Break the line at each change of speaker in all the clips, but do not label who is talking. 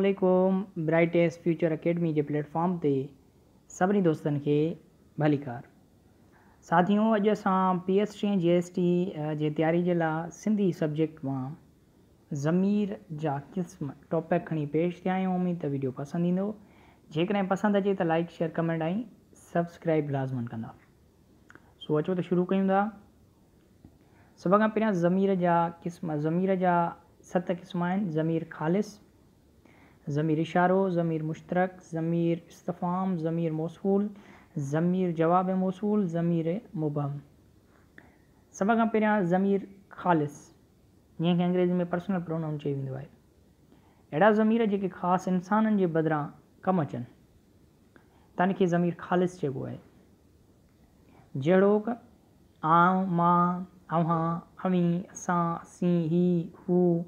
عليڪم برائٽيسٽ future academy جي plate form تي سڀني دوستن کي ڀليڪار ساٿيون اڄ اسان P S T ۽ G S T جي تياري جي لاء سنڌي سبجيڪٽ مان ضمير جا قسم ٽاپڪ کڻي پيش ٿيا آهيون اميد ته ويڊيو پسند ايندو جيڪڏهن پسند اچي ته لائڪ شيئر ڪمينٽ ۽ سبسڪرائب لازمن ڪندا سو اچو ته شروع ڪيون ٿا سڀ کان پهريان ضمير جا قسم، ضمير جا ست قسم آهن، ضمير خالص، ضمير اشارو، ضمير مشترڪ، ضمير استفهام، ضمير موصول، ضمير جواب موصول، ضمير مبهم. سڀ کان پهريان ضمير خالص، جنهن کي انگريزي ۾ پرسنل پرونائون چيو ويندو آهي. اهڙا ضمير جيڪي خاص انسانن جي بدران ڪم اچن، تن کي ضمير خالص چئبو آهي. جهڙوڪ، آئون، مان، اوهان، اوهين، اسان، اسين، هي، هو،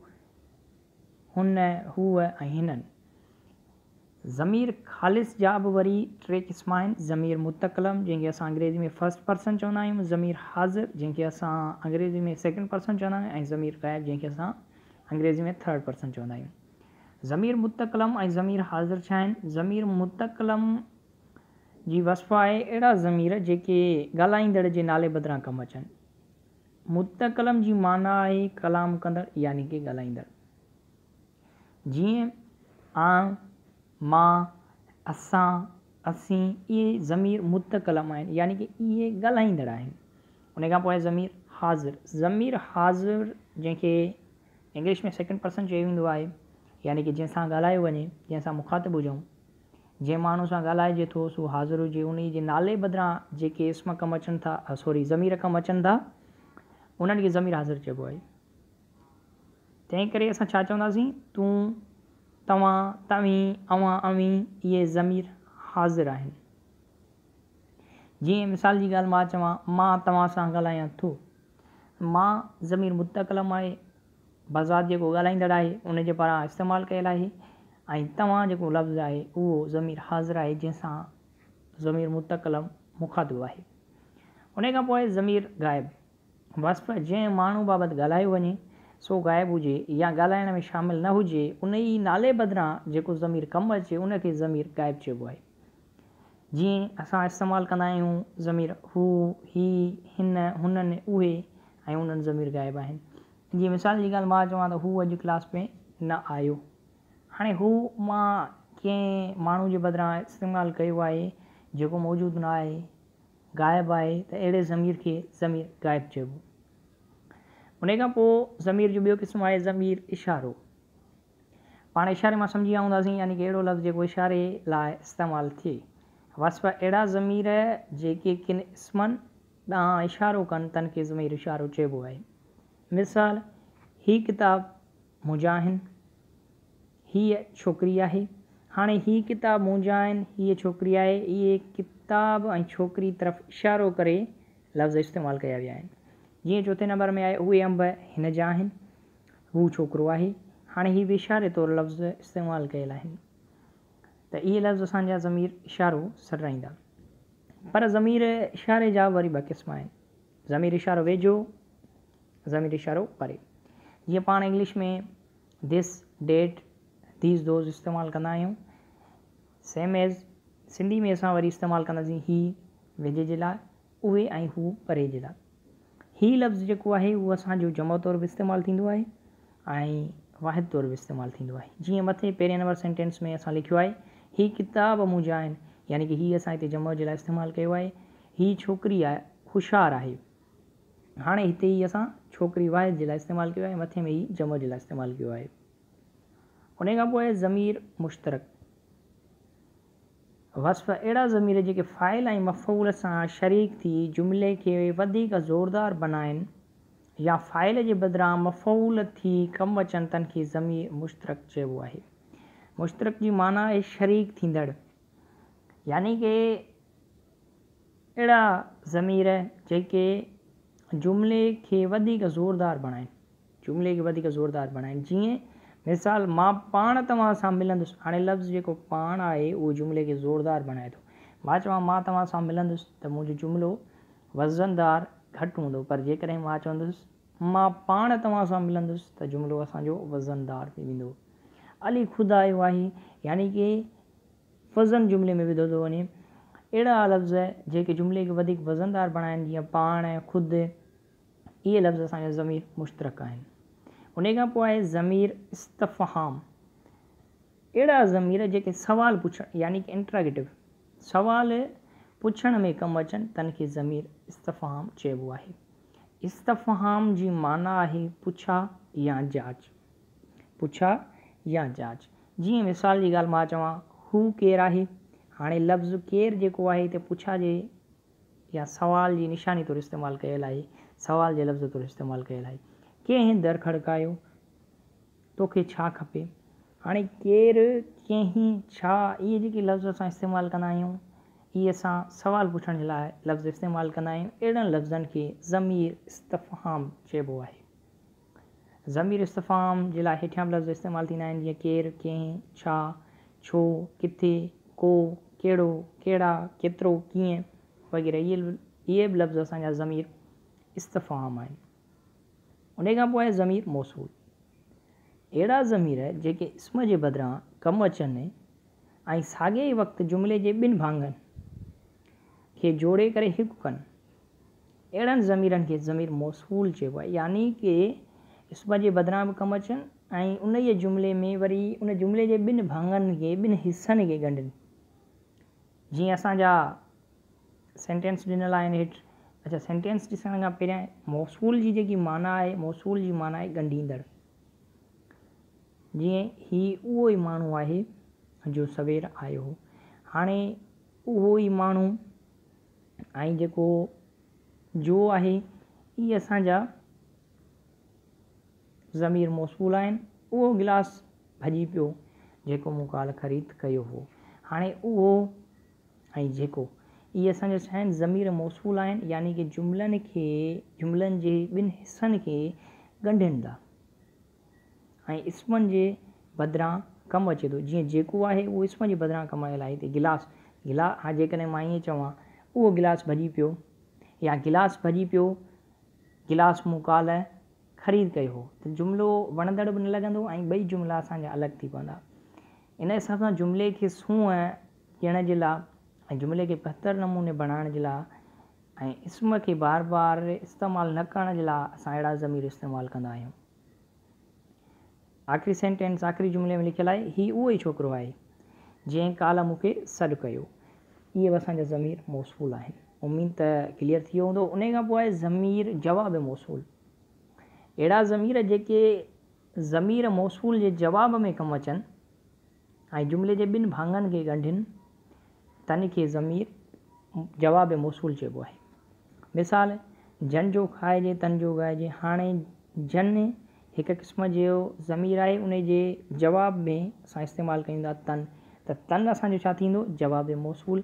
هن، هوء ۽ هنن. ضمير خالص جا به وري ٽي قسم آهن، ضمير متڪلم، جنهن کي اسان انگريزي ۾ فرسٽ پرسن چوندا آهيون، ضمير حاضر، جنهن کي اسان انگريزي ۾ سيڪنڊ پرسن چوندا آهيون ۽ ضمير غائب، جنهن کي اسان انگريزي ۾ ٿرڊ پرسن چوندا آهيون. ضمير متڪلم ۽ ضمير حاضر ڇا آهن؟ ضمير متڪلم جي وصف آهي اهڙا ضمير جيڪي ڳالهائيندڙ جي نالي بدران ڪم اچن. متڪلم جي معنيٰ آهي ڪلام ڪندڙ يعني ڪي ڳالهائيندڙ. جيئن، آئون، مان، اسان، اسين اهي ضمير متڪلم آهن يعني ڪي اهي ڳالهائيندڙ آهن. ان کان پوء آهي ضمير حاضر. ضمير حاضر جنهن کي انگلش ۾ سيڪنڊ پرسن چيو ويندو آهي يعني ڪي جنهن سان ڳالهايو وڃي، جنهن سان مخاطب هجون. جنهن ماڻهو سان ڳالهائجي ٿو سو حاضر هجي، انهيء جي نالي بدران جيڪي اسم ڪم اچن ٿا، سوري ضمير ڪم اچن ٿا، انهن کي ضمير حاضر چئبو آهي. تنهن ڪري اسان ڇا چونداسين، تون، توهان، توهين، اوهان، اوهين، اهي ضمير حاضر آهن. جيئن مثال جي ڳالهه مان چوان، مان توهان سان ڳالهايان ٿو. مان ضمير متڪلم آهي، بذات جيڪو ڳالهائيندڙ آهي ان جي پاران استعمال ڪيل آهي ۽ توهان جيڪو لفظ آهي اهو ضمير حاضر آهي جنهن سان ضمير متڪلم مخاطب آهي. انهي کان پوء ضمير غائب وصف جنهن ماڻهو بابت ڳالهايو وڃي سو غائب هجي يا ڳالهائڻ ۾ شامل نه هجي انهي ئي نالي بدران جيڪو ضمير ڪم اچي ان کي ضمير غائب چئبو آهي. جيئن اسان استعمال ڪندا آهيون ضمير هو، هي، هن، هنن، اهي ۽ انهن ضمير غائب آهن. جيئن مثال جي ڳالهه مان چوان ته هو اڄ ڪلاس ۾ نه آيو. هاڻي هو مان ڪنهن ماڻهو جي بدران استعمال ڪيو آهي جيڪو موجود نه آهي، غائب آهي ته اهڙي ضمير کي ضمير غائب چئبو. انهي کان پوء ضمير جو ٻيو قسم آهي ضمير اشارو. پاڻ اشاري مان سمجهي ويا هونداسين يعني ڪه اهڙو لفظ جيڪو اشاري لاء استعمال ٿئي. وصف اهڙا ضمير جيڪي ڪن اسمن ڏانهن اشارو ڪن تن کي ضمير اشارو چئبو آهي. مثال، هي ڪتاب منهنجا آهن. هيء ڇوڪري آهي. هاڻي هي ڪتاب منهنجا آهن، هيء ڇوڪري آهي، اهي ڪتاب ۽ ڇوڪري طرف اشارو ڪري لفظ استعمال ڪيا ويا آهن. جيئن چوٿين نمبر ۾ آهي اهي انب هن جا آهن. هو ڇوڪرو آهي. هاڻي هي به اشاري طور لفظ استعمال ڪيل آهن ته اهي لفظ اسان جا ضمير اشارو سڏرائيندا. پر ضمير اشاري جا وري ٻه قسم آهن. ضمير اشارو ويجهو، ضمير اشارو پري. جيئن پاڻ English ۾ this, that, these, those استعمال ڪندا آهيون. سيم ايز سنڌي ۾ اسان وري استعمال ڪنداسين هي ويجهي جي لاء، اهي ۽ هو پري جي لاء. هي لفظ جيڪو آهي اهو اسان جو جمع طور به استعمال ٿيندو آهي ۽ واحد طور به استعمال ٿيندو آهي. جيئن مٿي پهرين نمبر سينٽينس ۾ اسان لکيو آهي هي ڪتاب منهنجا آهن يعني ڪه هي اسان هتي جمع جي لاء استعمال ڪيو آهي. هي ڇوڪري آهي هوشيار آهي. هاڻي هتي هي اسان ڇوڪري واحد جي لاء استعمال ڪيو آهي مٿي ۾ هي جمع جي لاء استعمال ڪيو آهي. انهي کان پوء ضمير مشترڪ. وصف اهڙا ضمير جيڪي فاعل ۽ مفعول سان شريڪ ٿي جملي کي وڌيڪ زوردار بنائين يا فاعل جي بدران مفعول ٿي ڪم اچن تن کي ضمير مشترڪ چئبو آهي. مشترڪ جي معنيٰ آهي شريڪ ٿيندڙ يعني ڪي اهڙا ضمير جيڪي جملي کي وڌيڪ زوردار بڻائين. جملي کي وڌيڪ زوردار بڻائين جيئن، مثال، مان پاڻ توهان سان ملندس. هاڻي لفظ جيڪو پاڻ آهي اهو جملي کي زوردار بڻائي ٿو. مان چوان مان توهان سان ملندس ته منهنجو جملو وزندار گهٽ هوندو پر جيڪڏهن مان چوندس مان پاڻ توهان سان ملندس ته جملو اسان جو وزندار ٿي ويندو. علي خود آيو آهي يعني ڪي وزن جملي ۾ وڌو ٿو وڃي. اهڙا لفظ جيڪي جملي کي وڌيڪ وزندار بڻائن جيئن پاڻ، خود، اهي لفظ اسان جا ضمير مشترڪ آهن. انهي کان پوء آهي ضمير استفهام. اهڙا ضمير جيڪي سوال پڇڻ يعني ڪي انٽراگيٽو سوال پڇڻ ۾ ڪم اچن تن کي ضمير استفهام چئبو آهي. استفهام جي معنيٰ آهي پڇا يا جاچ. پڇا يا جاچ. جيئن مثال جي ڳالهه مان چوان هو ڪير آهي؟ هاڻي لفظ ڪير جيڪو آهي هتي پڇا جي يا سوال جي نشاني طور استعمال ڪيل آهي، سوال جي لفظ طور استعمال ڪيل آهي. ڪنهن در کڙڪايو؟ توکي ڇا کپي؟ هاڻي ڪير، ڪنهن، ڇا اهي جيڪي لفظ اسان استعمال ڪندا آهيون اهي اسان سوال پڇڻ جي لاء لفظ استعمال ڪندا آهيون اهڙن لفظن کي ضمير استفهام چئبو آهي. ضمير استفهام جي لاء هيٺيان به لفظ استعمال ٿيندا آهن جيئن ڪير، ڪنهن، ڇا، ڇو، ڪٿي، ڪو، ڪهڙو، ڪهڙا، ڪيترو، ڪيئن وغيره اهي به لفظ اسان جا ضمير استفهام آهن. انهيء کان پوء آهي ضمير موصول. اهڙا ضمير جيڪي اسم جي بدران ڪم اچن ۽ ساڳئي ئي وقت جملي جي ٻن ڀاڱن کي جوڙي ڪري هڪ ڪن، اهڙن ضميرن کي ضمير موصول چئبو آهي. يعني ڪي اسم جي بدران به ڪم اچن ۽ انهيء جملي ۾ وري ان جملي جي ٻن ڀاڱن کي، ٻن حصن کي ڳنڍن. جيئن اسان جا سينٽينس ڏنل آهن هيٺ. اڇا سينٽينس ڏسڻ کان پهريان موصول جي جيڪي معنيٰ آهي موصول جي معنيٰ آهي ڳنڍيندڙ. جيئن هي اهو ئي ماڻهو آهي جو سوير آيو هو. هاڻي اهو ئي ماڻهو ۽ جيڪو جو آهي اهي اسان جا ضمير موصول آهن. اهو گلاس ڀڄي پيو جيڪو مون ڪالهه خريد ڪيو هو. هاڻي اهو ۽ جيڪو اهي اسان جا ڇا آهن ضمير موصول آهن يعني ڪي جملن کي جملن جي ٻن حصن کي ڳنڍين ٿا ۽ اسمن جي بدران ڪم اچي ٿو جيئن جيڪو آهي اهو اسم جي بدران ڪم آيل آهي هتي گلاس گلا ها جيڪڏهن مان ائين چوان اهو گلاس ڀڄي پيو يا گلاس ڀڄي پيو گلاس مون ڪالهه خريد ڪيو هو ته جملو وڻندڙ به نه لڳندو ۽ ٻئي جملا اسان جا الڳ ٿي پوندا. ان حساب سان جملي کي سونهن ڏيڻ جي لاء ۽ جملي کي بهتر نموني بڻائڻ جي لاء ۽ اسم کي بار بار استعمال نه ڪرڻ جي لاء اسان اهڙا ضمير استعمال ڪندا آهيون. آخري سينٽينس آخري جملي ۾ لکيل آهي هي اهو ئي ڇوڪرو آهي جنهن ڪالهه مون کي سڏ ڪيو. اهي به اسان جا ضمير موصول آهن. اميد ته ڪليئر ٿي ويو هوندو. انهي کان پوء آهي ضمير جواب موصول. اهڙا ضمير جيڪي ضمير موصول جي جواب ۾ ڪم اچن ۽ جملي جي ٻن ڀاڱن کي ڳنڍين تن کي ضمير جواب موصول چئبو آهي. مثال، جن جو کائجي تن جو ڳائجي. هاڻي جن هڪ قسم جو ضمير آهي انهي جي جواب ۾ اسان استعمال ڪيون ٿا تن ته تن اسان جو ڇا ٿيندو جواب موصول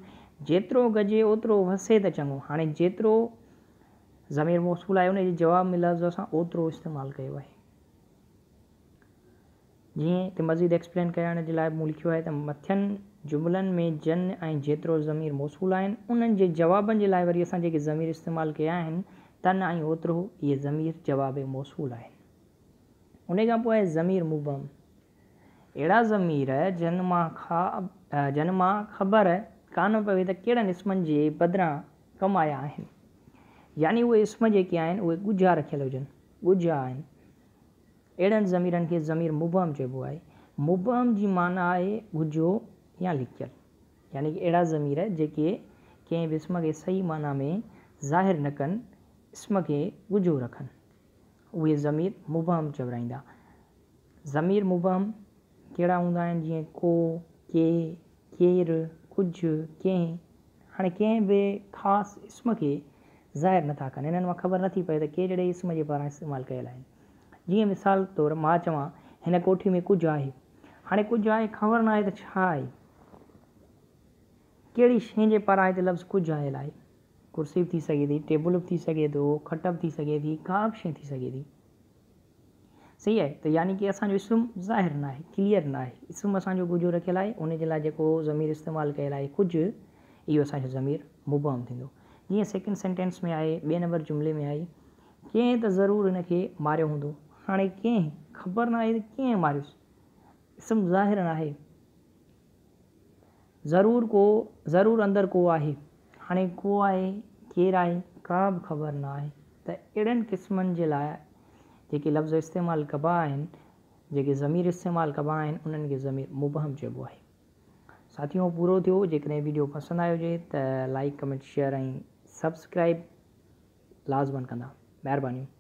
جيترو گجي اوترو وسي ته چڱو هاڻي جيترو ضمير موصول آهي انهي جي جواب ۾ لفظ اسان اوترو استعمال ڪيو آهي. جيئن هتي مزيد ايڪسپلين ڪرڻ جي لاء مون لکيو آهي ته مٿين جملن ۾ جن ۽ جيترو ضمير موصول آهن، انهن جي جوابن جي لاء وري اسان جيڪي ضمير استعمال ڪيا آهن، تن ۽ اوترو، اهي ضمير جواب موصول آهن. انهي کان پوء آهي ضمير مبهم. اهڙا ضمير جن مان جن مان خبر ڪانه پوي ته ڪهڙن اسمن جي بدران ڪم آيا آهن. يعني اهي اسم جيڪي آهن اهي ڳجها رکيل هجن، ڳجها آهن. اهڙن ضميرن کي ضمير مبهم چئبو آهي. مبهم جي معنيٰ آهي ڳجهو يا لڪيل. يعني ڪه اهڙا ضمير جيڪي ڪنهن به اسم کي صحيح معنيٰ ۾ ظاهر نه ڪن، اسم کي ڳجهو رکن. اهي ضمير مبهم چورائيندا. ضمير مبهم ڪهڙا هوندا آهن جيئن ڪو، ڪي، ڪير، ڪجهه، ڪنهن. هاڻي ڪنهن به خاص اسم کي ظاهر نه ٿا ڪن. انهن مان خبر نه ٿي پئي ته ڪهڙي اسم جي پاران استعمال ڪيل آهن. جيئن مثال طور مان چوان هن ڪوٺي ۾ ڪجهه آهي. هاڻي ڪجهه آهي خبر نه آهي ته ڇا آهي. ڪهڙي شيء جي پاران هتي لفظ ڪجهه آيل آهي. ڪرسي به ٿي سگهي ٿي، ٽيبل به ٿي سگهي ٿو، کٽ به ٿي سگهي ٿي، ڪا به شيء ٿي سگهي ٿي. صحيح آهي ته يعني ڪي اسان جو اسم ظاهر نه آهي، ڪليئر نه آهي. اسم اسان جو ڳجهو رکيل آهي، ان جي لاء جيڪو ضمير استعمال ڪيل آهي ڪجهه، اهو اسان جو ضمير مبهم ٿيندو. جيئن سيڪنڊ سينٽينس ۾ آهي، ٻئي نمبر جملي ۾ آهي، ڪنهن ته ضرور هن کي ماريو هوندو. هاڻي ڪنهن، خبر نه آهي ته ڪنهن ماريس. اسم ظاهر ناهي. ضرور ڪو، ضرور اندر ڪو آهي. هاڻي ڪو آهي، ڪير آهي، ڪا به خبر نه آهي ته اهڙن قسمن جي لاء جيڪي لفظ استعمال ڪبا آهن، جيڪي ضمير استعمال ڪبا آهن، انهن کي ضمير مبهم چئبو آهي. ساٿيو پورو ٿيو، جيڪڏهن ويڊيو پسند آيو هجي ته لائيڪ، ڪمينٽ، شيئر ۽ سبسڪرائيب لازمن ڪندا. مهربانيون.